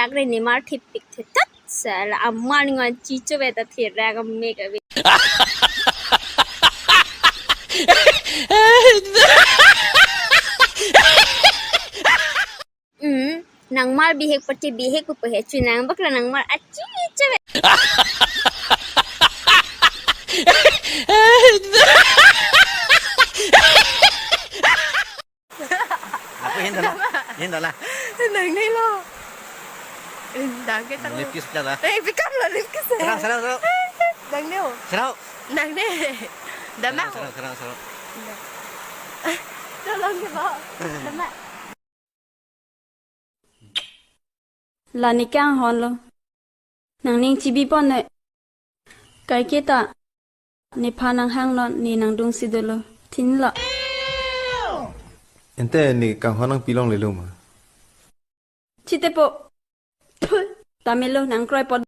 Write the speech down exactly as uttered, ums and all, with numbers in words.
Akre nimar thepik thetat. Sala amar ningan chicho beta thera ka mek ave. Hmm, nangmar bihek pati bihek pupu he chunang bakla nangmar achicho be. Lapu hin dala. Hin dala. Nangnelo. Dang ke tang. Lip kiss dala. Eh, pikam lo lip kiss. Serang, serang, serang. Nangneo. Serang. Nangne. Dama. Serang, serang, serang. Tolong ke, Bo. Dama. La ne kanghon lo. Nangning chibi pon noi. Kaike ta. Nephan nanghang non ne nangdungsi dolo. Thinlo. Ante ne kanghon nangpi longlelo ma? Chitepo. Phu, tamelo nangkroi pot.